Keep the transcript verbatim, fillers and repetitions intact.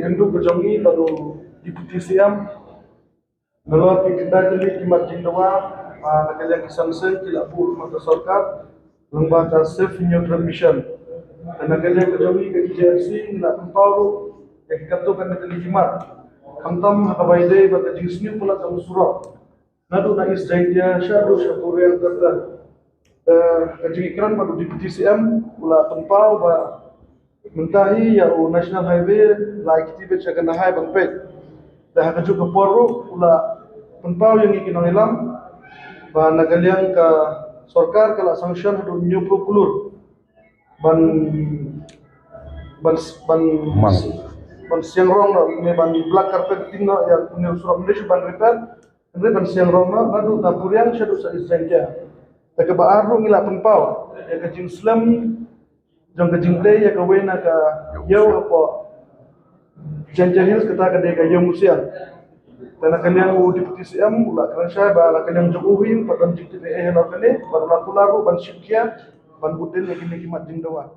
Kynduh ka jong ngi bad u Deputy C M. Nalor ki khyndai tylli ki mat jingdawa, ah, na ka liang ki san seng ki la buh mat ka sorkar lyngba ka Safe Hynñiewtrep Mission. Te na ka liang ka jong ngi ka J R C ngi la pynpaw ruh ïa ki katto katne tylli ki mat. Khamtam ha kaba ïadei bad ka jingsniew palat jong u surok naduh na East Jaintia shaduh sha Puriang Terter. Te ka jingïakren bad u Deputy C M u la pynpaw ba mynta hi ïa u National Highway la activate sha kane hi ban peit. Te ha kajuh ka por ruh u la pynpaw ïa ngi ki nongïalam ba na ka liang ka sorkar ka la sanction haduh hynñiewphew klur ban ban ban Mang. Ban siang rong noh ne ban black carpeting noh ïa une u surok, ym dei shuh ban repair, hynrei ban siang rong noh naduh na Puriang shaduh sha East Jaintia. Te kaba ar ruh ngi la pynpaw ïa ka jingslem jong ka jingtei ïa kawei na ka ïew hapoh Jaintia Hills, kata ka dei ka ïew Musiang. Te na ka liang u Deputy C M u la kren shai ba na ka liang jong u hi pat don jingtip ei ei halor kane, bad u la kular ruh ban shim khia ban bud dien ïa kine ki mat jingdawa.